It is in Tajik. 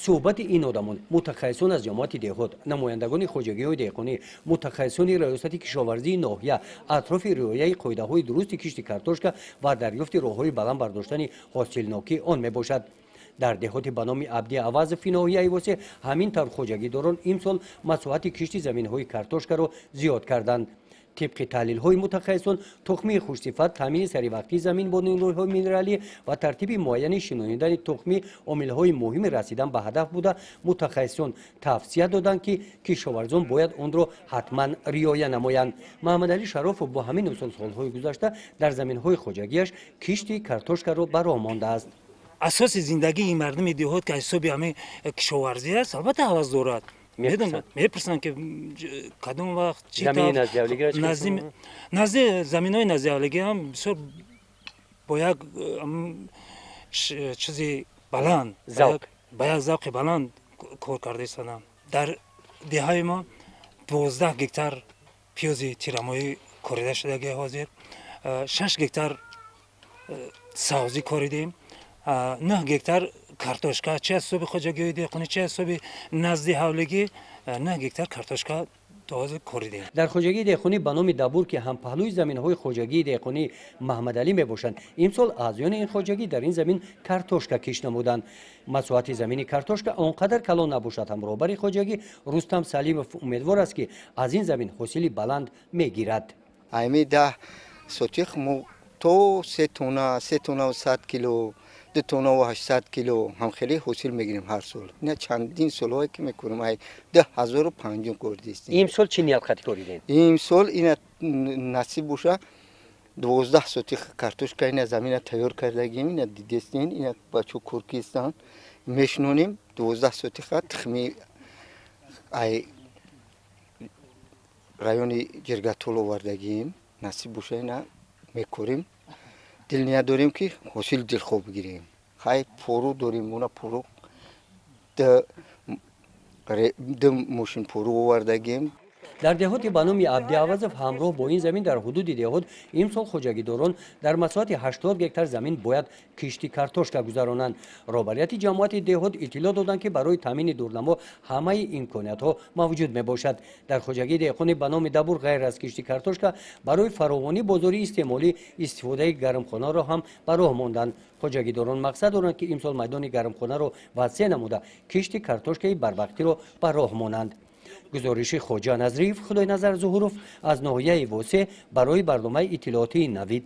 Суҳбати ин одамон мутахассисон аз ҷамоати деҳот, намояндагони хоҷагиҳои деҳқонӣ, мутахассисони раёсати кишоварзии ноҳия атрофи риояи қоидаҳои дурусти кишти картошка ва дарёфти роҳҳои баланд бардоштани ҳосилнокии он мебошад. Дар деҳоти ба номи Абди Авазови ноҳияи Восе ҳамин тавр хоҷагидорон имсол масоҳати кишти заминҳои картошкаро зиёд карданд. Тибқи таҳлилҳои мутахассисон, тухмии хушсифат, таъмини саривақтии замин бо нурҳои минералӣ ва тартиби муайяни шинонидани тухмӣ омилҳои муҳими расидан ба ҳадаф буда, мутахассисон тавсия доданд, ки кишоварзон бояд онро ҳатман риоя намоянд. Маҳаммадалӣ Шарофов бо ҳамин усул солҳои гузашта дар заминҳои хоҷагиаш кишти картошкаро ба роҳ мондааст. Асоси зиндагии мардуми деҳот, ки аз ҳисоби ҳамин кишоварзӣ аст, албатта ҳавас дорад. Мепурсанд, ки кадом вақт чӣ назди заминҳои наздиҳавлигӣ ҳам бисёр бо як чизи баланд, ба як завқи баланд кор карда истоданд. Дар деҳаи мо 12 гектар пиёзи тирамоҳӣ корида шудагӣ, ҳозир 6 гектар савзӣ коридем, 9 гектар картошка, чи аз ҳисоби хоҷагиҳои деҳқонӣ, чи аз ҳисоби назди ҳавлигӣ 9 гектар картошка то ҳозир коридем. Дар хоҷагии деҳқонӣ ба номи Дабур, ки ҳампаҳлӯи заминҳои хоҷагии деҳқонӣ Маҳмадалӣ мебошанд, имсол аъзоёни ин хоҷагӣ дар ин замин картошка кишт намуданд. Масоҳати замини картошка он қадар калон набошад ҳам, роҳбари хоҷагӣ Рустам Салимов умедвор аст, ки аз ин замин ҳосили баланд мегирад. Ами 10 сотих мо то 3 тонна, 3 тонна 100 кило, 2 тонна 800 кило ҳам хеле ҳосил мегирем ҳар сол. Ина чандин солҳое ки мекунем, ай 2005 кордистем. Имсол чӣ ният хати коридем? Имсол ина насиб боша 12 сотих картошка ина замина тайёр кардагим, ина дидестин, ина бачо куркистан мешнонем 12 сотиха тухми ай райони Ҷиргатол овардагим, насиб боша ина мекорим. Дилният дорем, ки ҳосил дилхоҳ бигирем. Хай пору дорем, уна пору ду мошин пору овардагим. Дар деҳоти ба номи Абди Авазов ҳамроҳ бо ин замин дар ҳудуди деҳот имсол хоҷагидорон дар масоҳати 80 гектар замин бояд кишти картошка гузаронанд. Роҳбарияти ҷамоати деҳот иттилоъ доданд, ки барои таъмини дурнамо ҳамаи имкониятҳо мавҷуд мебошад. Дар хоҷагии деҳқонӣ ба номи Дабур ғайр аз кишти картошка барои фаровонии бозори истеъмолӣ истифодаи гармхонаро ҳам ба роҳ монданд. Хоҷагидорон мақсад доранд, ки имсол майдони гармхонаро васеъ намуда кишти картошкаи барвақтиро ба роҳ монанд. Гузориши Хоҷа Назриев, Худойназар Зуҳуров аз ноҳияи Восе барои барномаи иттилоотии Навид.